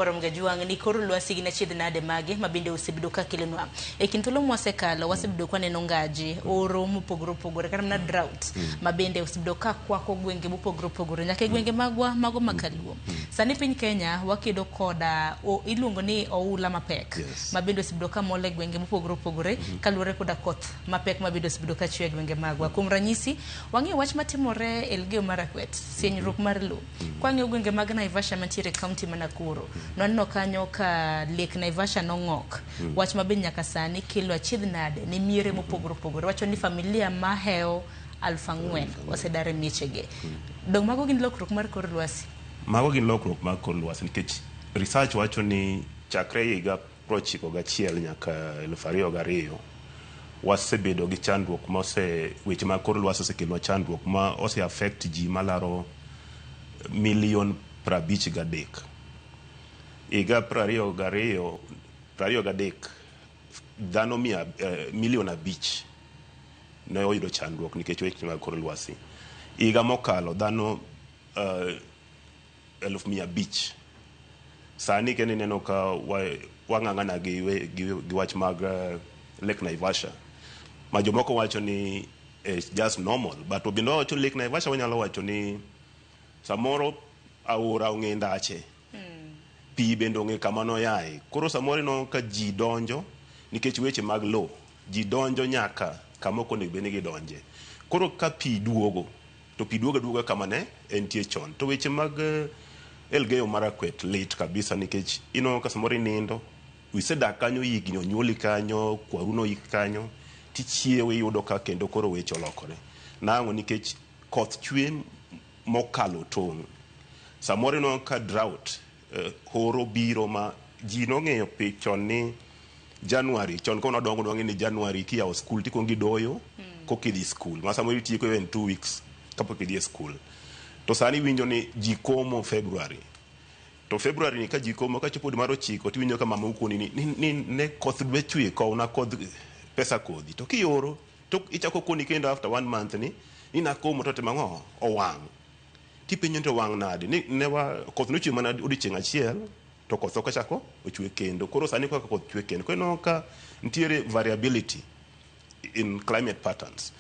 Orom Gajuang' ni kor lwasi gin achiedh nade mage ma bende osebedo ka kelonwa. E kind thuolo mwasekalo wasebedo ka waneno ngaji, oro mopogore opogore kata mana drought ma bende osebedo ka kwako gwenge mopogore opogore nyaka e gwenge magwa mago ma kaluo. Sani piny Kenya wakedo koda o, iluongo ni oula mapek ma bende osebedo ka mol e gwenge mopogore opogore kaluwore koda koth mapek ma bende osebedo ka chwe e gwenge magwa. Kuom ranyisi, wang'iyo wach matimore Elgeyo Marakwet, sienyruok mar lowo. Kwang'iyo gwenge mag Naivasha mantiere e kaunti ma Nakuru, nwaneno kanyo ka Lake Naivasha nong'ok. Wach ma bende nyaka sani kelo achiedh nade ne miere mopogore opogore. Wacho ni familia mahewo 4,000 osedar e miechegi. Dong' mago gin lokruok mar kor lwasi? Mago gin lokruok mag kor lwasi nikech research wacho ni chakre higa 91 nyaka 2002 wasebedo gi chandruok ma ose weche mag kor lwasi osekelonwa chandruok ma ose affect ji malaro milion 53. Higa 22 23 dhano mia, milion 5 ne oyudo chandruok nikech weche mag kor lwasi. Higa mokalo dhano 500,000. Sani kendo ineno ka wang'ang'ana gi wach mag Lake Naivasha ma jomoko wacho ni it's just normal, but bende wawacho Lake Naivasha, wanyalo wacho ni samoro aora ong'e ndache, pi bende ong'e kama noyae. Koro samoro ineno ka ji donjo nikech weche mag lowo, ji donjo nyaka kama ok onego bed ni gidonje. Koro ka pi duogo to pi duogo aduoga kama ne entie chon. To weche mag Elgeyo Marakwet lit kabisa nikech ineno ka samoro inindo, isedak kanyo higni, onyuoli kanyo, kwaru noik kanyo, tichiewo iyudo ka kendo koro weche olokore. Nang'o? Nikech koth chwe mokalo tong'. Samoro ineno ka drought, horo biro ma ji nong'eyo chon ni January, chon ka nwadongo nwang'e ni January kiyawo skul tikuongo idoyo koka idhi skul, ma samoro itieko even 2 weeks kapok idhi e skul. To sani iwinjo ni ji komo February. To February ni ka ji komo, kachopo dwe mar 9 tiwinjo ka mamau koni ni ne koth dwe chwe, kowna kodh pesa kodhi. To kioro to ichako koni kendo after one month ni nakomo to timo ang'o? Owang'. Tipenjo ni to owang' nade? Ni ne wa koth nochwe mana odiochieng' achiel to koth ok ochako ochwe kendo. Koro sani kaka koth chwe kendo. Koro ineno ka nitiere variability in climate patterns.